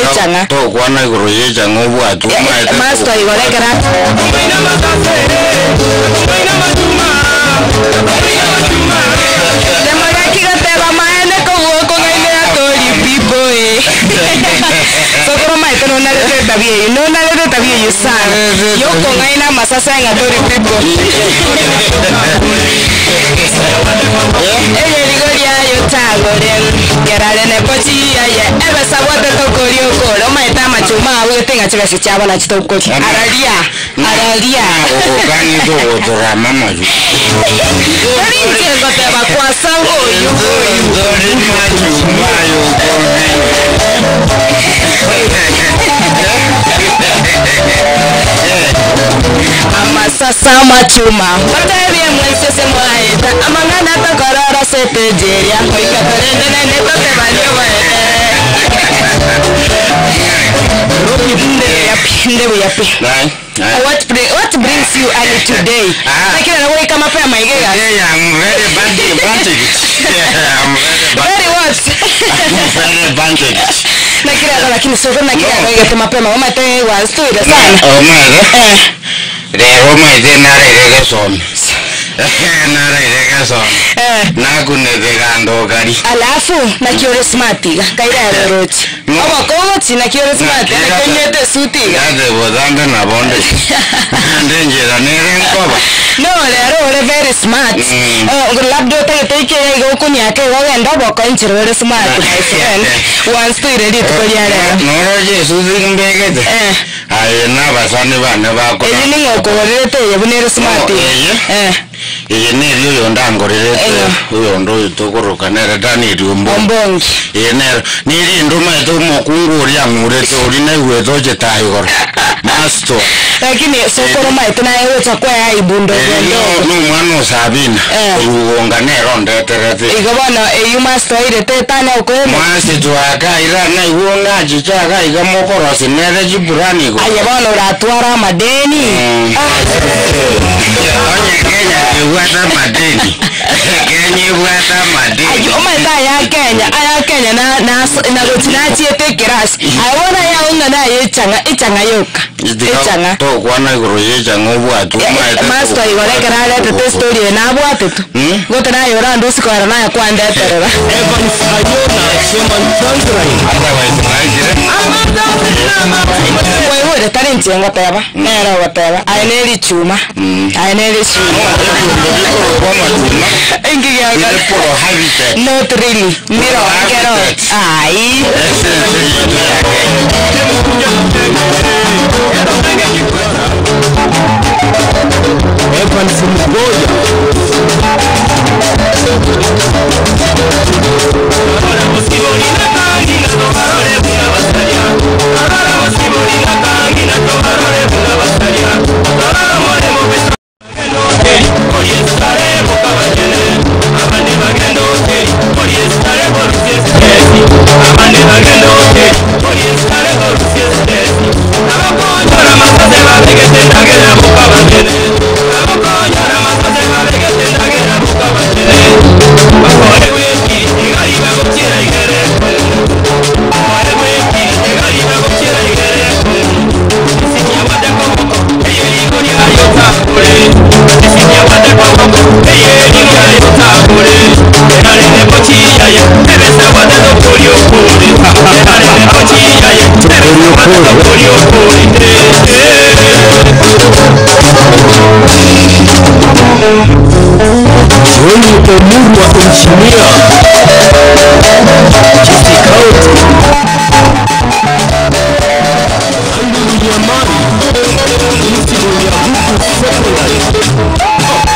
Echang'a. Tokwana igoro y'echang'a obwate omaete Master igoro ekero Temogaki goteba maene kobua okong'ainera tori people eh. Sokoro omaete nonarete etabia eyio, nonarete etabia eyio sana, yokong'aina amasase ng'a tori people. Eyerigo riayo tagore, kerare nepochi yaye, ebesa bwate tokoria okore, omaete amachuma abwete ng'a chibesa chiabo nachi tokoria. Araria, araria. Ogokani togotorama amachu. Tari inche ngoteba kwasanga oyu oyu. Tori machuma Amasasa amachuma batebie mwensese mwaeta amang'ana tokorora ase epeji eria goika torende naende totebanie oboene. Nde buya pi, nde buya pi. What bring, what brings you early today? Ah. Lakini nagoika mapema igega. Today I'm very bandaged. Yeah, I'm very Very bandaged. what? I'm very bandaged. Nakira lakini soko nakira No. goigete mapema omate wastuire sana. Omaete Eh. rero omaete naraire gesomi naraire gesomi Eh. nakunete gandokari Alafu nakiore smart iga kaira rorochi. No. Obokogochi nakiore smart Nakira- nakionyete suit iga. yate bothambe nabonde ande njira nere nkoba No rero ore very smart. Mm. Eh, labda otagete ikere iga okonyaka iga ogenda oboko enchera ore smart my friend. Wanstuire rituko ria rero. noroche esuti mbegete Eh. aye nabasani bane bakora Eyi ning'o okogorerete eye buna ere smart No, iga? eye? Eh. eye neri oyo ndangorerete Eye. oyondo oyo tokoroka nere Daniel Ombongi Ombongi. eye nero neri ndomaete omokungu oria ang'urete ori naigwete ochete igoro masto Lakini sokoro maete naye gocha kwaya aibu ndogo ndogo. nomwana o Sabina Eh. orugonga nero ndeterete Igo bono eywo mastoirete etana okoema. mwasi twakaira naigwo ng'achicha iga mokorosi nere chiburani igo Aye bono oratwara amadeni. Mm. Ah. Onye Kenya ebwate amadeni Kenya ebwate amadeni Aye omaete aya Kenya aya Kenya na na na gochi nachiete ekerasi. Aye bono ayago ng'a naye echang'a echang'a yoka. Echang'a. tokwana igoro y'echang'a obwate omaete Master igoro ekero aretete estory eye nabwate tu. Hmm? Gote naye orandusi koera naye kwandeterera. Evans Ayona, Chairman Tanzanite. Otherwise mwaigire Waigure tari inche ngoteba nere ogoteba aye nere richuma aye nere richuma ebinto bikorokwa amachuma inki biri giakora prohibited not really mbiro kero ai essence yitu ya Kenya Evans Mgoya. Johnny Omurwa Engineer. Kisii County. Andrew Yamani, Principal Yabuku Secondary.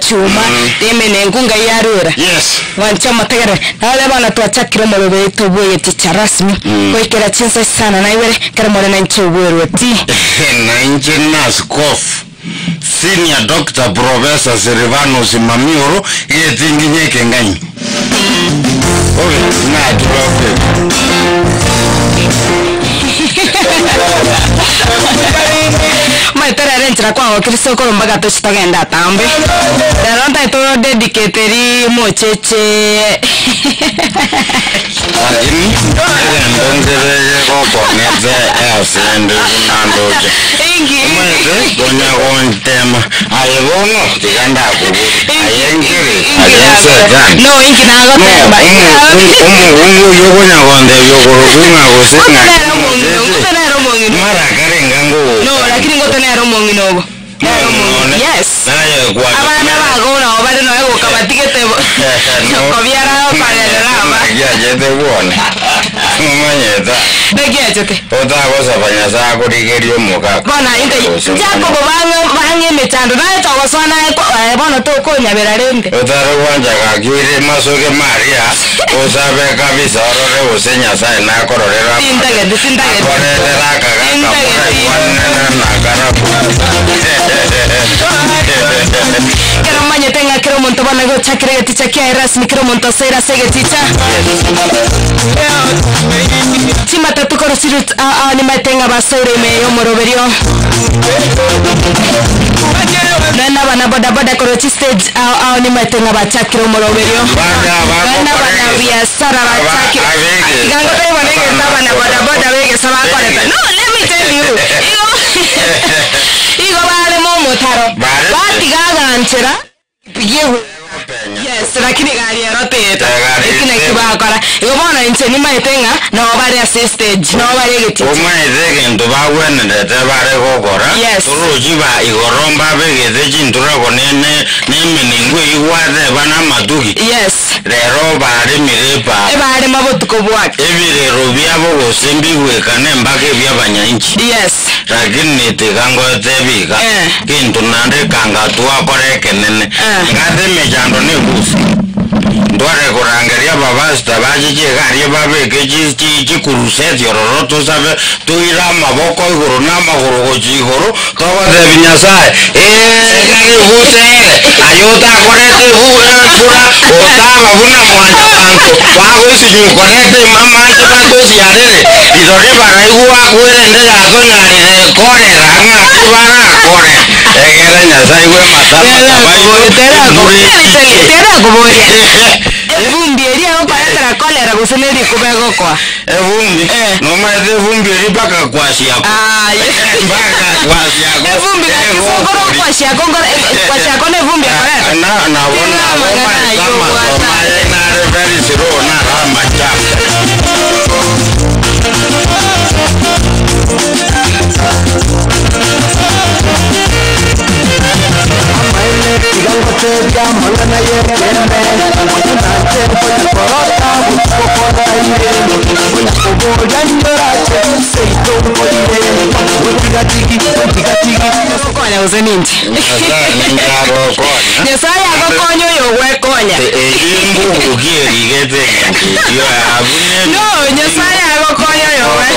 echuma, ime nengunga yarura. Yes. Mwanche omotegerere, nare bono twachakire omorero oito bw'egeticha rasmi, goikera chinsa isano na ibere, ekero more nainche obwerweti. Nainche n'askofu, Senior Doctor Professor Silvanus Mamioro, getinginye ekeng'aini. Obe, natura okwega. Omanyete rero enchera kwagokire sokoro mpaka tochi togende atambe. Rero ntaete to dedicate ri mocheche. Lakini, egento nkere gegokong'ete ase ende buna ndoche. Inki? Omanyete, konya gontema, aye bono, tiga ndakobori, aye nkere, aye nsetani. No, inki nagoteba. Omokungu oyio okonya gontebia okorokwa ng'a gose Ngote ng'a nere omong'ina, ngote nere omong'ina. mara kare enga ngogoka. No, lakini ngote nere omong'ina obo. Nere omong'ina. Yes. Naye kwa- Abana bago nabo bare noe goka batigete bo. Kobiara okorerera aba. Naki achete bwone omanyete Naki achete. otagosaba Nyasaye akorigerie omogaka. Bono inte Jacob bang'e bang'e emechando naye togosoa naye ko eh, bono tokonyabera rende. Otare gwancha gaki oire masoge maria osabe kabisa orore gose Nyasaye nakororera Sintagete, sintagete. akorerera akagaka Sintagete. moraigwanene nakarabu. Kero manyete ng'a kera omonto bono gochakire egeticha kiaye rasmi kera omonto asoire ase egeticha. Chimatatu korwa chirut aa nimaete ng'a basoire ime y'omoroberio. Nonya na abana bodaboda korwa chistage ao ao nimaete ng'a bachakire omoroberio. Baka Nonya na abana bakokora biasara bachakire. Aba- abegesa. Iga ngotebi bono egento abana bodaboda begesa bakoreta. No, let me tell you. Igo igo baremo omotaro. Bare- Batiga aganchera pigie Yes, lakini gari erotete. Gari Eki naki ete. bakora. Igo bono inche nimaete ng'a nabo bare ase stage, nabo bare egeticha. Omanyete egento bagwenerete bare gokora Yes. torochi ba igoro mbabegete chinturako nene nemenengo eywo gwateba na amatugi Yes. rero baremire epara Ebarema botuko bwake. ebirero biabo gose mbigwekane mpaka ebia abanyanchi Yes. lakini tiga ngotebi iga Eh. kinto naende kanga twakora ekenene Eh. ngate emechando nebusa ntware korangeria abapastor bache chigari babeke chi- chi- chikuruseti ororo tosabe toire amaboko igoro na amagoro gochia igoro togotebi Nyasaye ekero ebusa ere aye otakorete ebu embura otaba buna mwanyabanto bagoisinywa koreta amache batosiarere rirorio baraigwa kwerende yatonyarire korera ng'aki barakore ekere Nyasaye igwe Tera kuboria. Evumbi eria okoretera cholera gose ne rikuba egokoa. Evumbi Eh. nomaete evumbi eri mpaka kwasiako Ah, yes. mpaka kwasiako Evumbi gaki sokoro kwasiako ngore kwasiako ne evumbi ekoreta. na nabo nabo maisamasomaye nare very slow naramachafu. Gokonya gose ninche. Nyasaye ninkagokonya. Nyasaye agokonya oyo ogwekonya. Eyimbugu kierigete eng'encho abune No, Nyasaye agokonya oyo ogwe.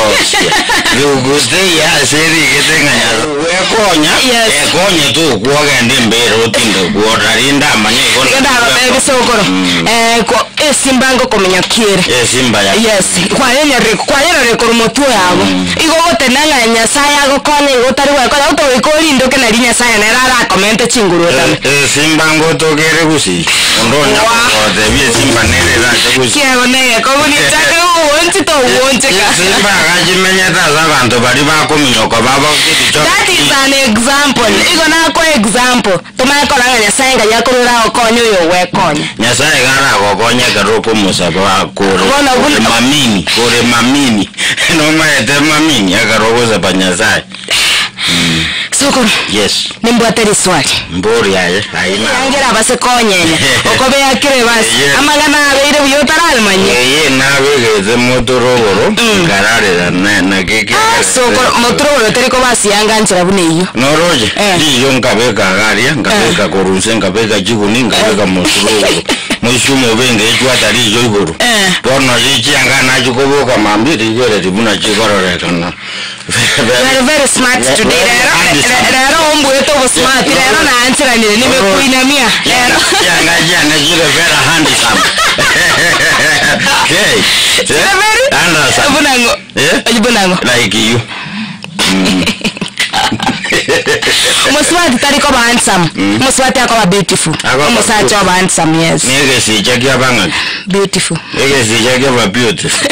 Gugutei ase erigete ng'a Nyasaye gwekonya Yes. ekonye tokwogenda embere otinde kwora rinde amanye igo Igo ndagotebia sokoro. Eh, ko esimba ngokomenya kiere. Esimba ya Yes, kwayenyerire kwayerore korwa motwe yabo. Igo ogotena ng'a Nyasaye agokonya igo otari gwekonya otogoika orindoke nari Nyasaye nere arakomente chinguru otame. Esimba ngotokere gusii onde onya Wa. gotebia esimba nere erache gusii. Kiago nege kobunichaka gowonchi towoncheka. Esimba agachimenyete ase abanto baria bakominyoka baba That is an example. Igo nakwa example. Tomanye korora ng'a Nyasaye ngai akorora agokonya oyo ogwekonya. Nyasaye garagokonya ekero okomosaba kore Bono kore buna- mamini kore mamini nomaete mamini ekero ogosaba Nyasaye. Sokoro. Yes. Nimbwate riswali. Mbori aye, aye na. Yangera abase konyenya. Okobea kire basi. Yes. Amang'ana abeire buya otararemanye. Eye nabegete motorogoro, nkararera na na keke. Ah, sokoro motorogoro teri kobasianga nchera buna eyio. Noroche, Eh. riyo nkabeka agaria, nkabeka korunse, nkabeka chiguni, nkabeka motorogoro. Moisumo benge echwata riyo igoro. Eh. Bono richianga nachikoboka mambi rigere ribuna chikororekana. You are very smart today. Rero rero ombwete obosmart. Rero naancheranire nimekuinamia. Rero. Chianga chiane chire very handsome. Okay. Chire very Handsome. Bunang'o. Eh? Bunang'o. Like you. Omusubati tari koba handsome. Omusubati akoba beautiful. Akoba Omusacha oba handsome, yes. Negesicha kiabang'aki. Beautiful. Egesicha kiaba beautiful.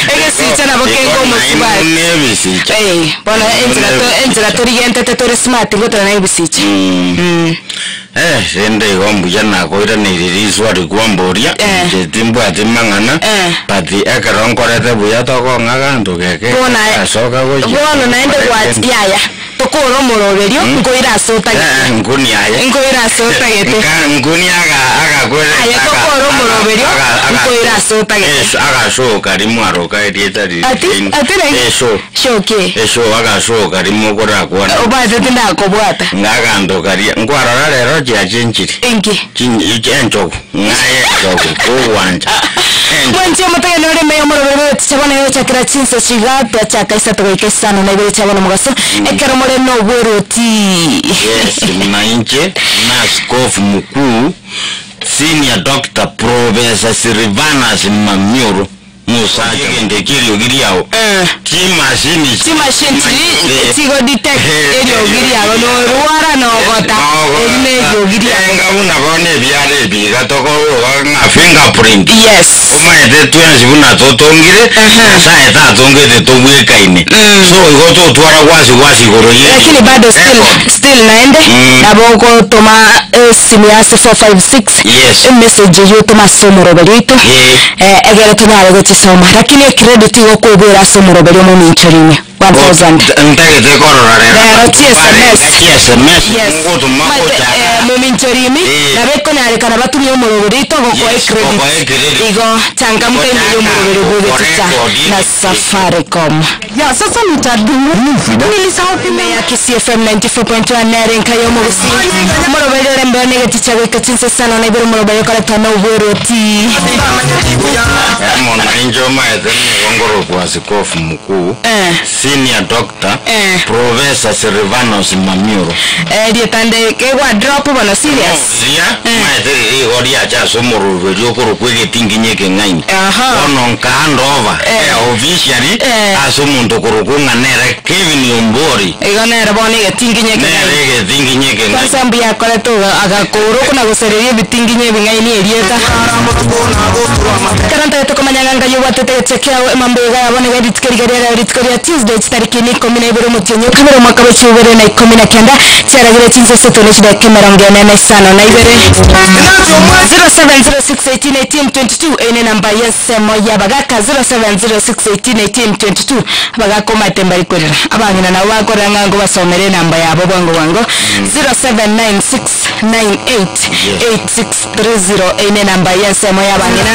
Egesicha nabo kenga omusubati. Nebisicha. Eh, bono enchera to enchera torigentete tore smart ngotora na ebisicha. Eh, rende igo mbuya nakoiraneire riswari kwamboria Eh. inche timbwati mang'ana Eh. but ekero nkorete buya tokong'a ganto geke Bono gasoka gochia bono naende gwat yaya tokora omoroberio nkoira ase otagete Eh, nkuni aye nkoira ase otagete Nka- nkuni aga agakwere Aye, tokora omoroberio, nkoira ase otagete. Yes, agacoka rimwe aroka erieta riri ati ati na esho shoke esho agacoka rimwe korakwana obate tindakobwata ng'aganto karia nkwarora rero chiachinchiri inki enchogu ng'aye enchogu kogwancha mwanchi omotageni ore meyo omoroberi bweticha bono yochakera chinsa chigatwa chaka isato goika isano na ibere chia bono mogaso ekero more na obweroti yes mnanchi na askofu mkuu senior doctor professor Silvanus Mamioro musacha kende kilio kiriao Eh. chimashini chimashini chiri chigo detect eriogi riago norwara nogota eri na eriogi riago enga buna bono ebiara ebiga tokoruga ng'a fingerprint yes omaete twensi buna totongire nyasaye tatongete tobwekaine so igo totwara gwasi gwasi igoro ye lakini bado still still naende nabo ogotoma esimu yase 456 Yes. emessage eyo otoma ase omoroberi oito Eh. eh, egere tonyare gochisoma lakini ecredit igo okoibwera ase omoroberi omomincho rime 1000 ntagete korora rero Rero chi SMS. chi SMS Yes. ngotoma Mate, gochaka eh, momincho rimi Eh. nabo ekonyarekana batumie omoroberi oito gokoa Yes, gokoa ecredit ecredit. igo changamka ime ya omoroberi bwogochicha Gorekodi. na safaricom Ya sasa nitadumu. Nilisahau ime ya KCFM 94.1 nere nka yo mugusi murobere rembe negeticha goika chinse sana na ibere murobere koretwa na obweroti mwananchi omaete nigo ngorokwa askofu mkuu Eh. senior doctor Eh. professor Silvanus Mamioro eh rietande kegwa drop bono serious ria maete riri igo riacha ase omoroberi okorokwa egetinginyi ekeng'aini Aha. bono nka hand over Eh. officially Eh. ase omonto okorokwa ng'a nere Kevin Ombori igo nere bono egetinginyi nere ekeng'aini egetinginyi ekeng'aini kwanza mbuya akoretwo agakũrwo kuna gũcereria ebitinginyi ebing'aini erieta kero ntagete komanya ng'a ngai obwatete geche kiao emambega yabo niga rituko riga riareo rituko ria tuesday chitariki ni ikumi na ibere omotienyi okabere omwaka bwa chibere na ikumi na kenda chiaragire chinsa isato na chidakika emerongo ene na isano na ibere 0706181822 ene namba yensemo ya bagaka 0706181822 abagaka omate mbari kwerera abang'ina nabo bakorera ng'a ngo basomere enamba yabo bwango bwango 0796988630 ene namba yensemo ya abang'ina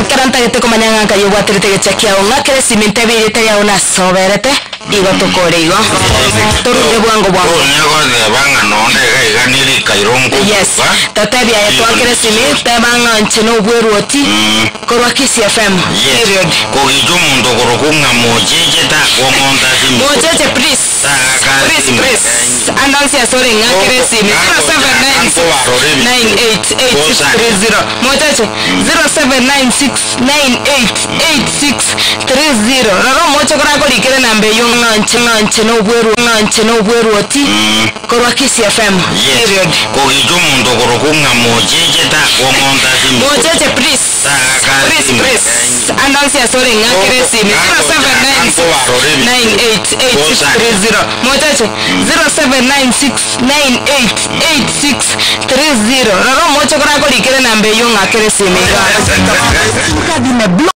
nkero ntagete komanya ng'a ngai obwaterete gecha kiao ng'akere siminto ebirete yao nasoberete igo tokore igo torunge bwango bwango onyegoteba ng'a nonde iga iga nirikairo yes totebia twakere simi teba ng'a nche na obwerwoti korwa KCFM period kogicha omonto okorokwa ng'a mocheche takwong'onta simu mocheche please please please announce ya sorry ng'akere simi 0796988630 mocheche 0796988630 roro moche korakorikere namba eyo ng'a nche ng'a nche na obwerwo ng'a nche na obwerwoti korwa KCFM period kogicha omonto okorokwa ng'a mocheche takwong'onta simu mocheche please please please announce ya sorry ng'akere simi 0796988630 mocheche 0796988630 roro moche korakorikere namba eyo ng'akere simi Kadi me block.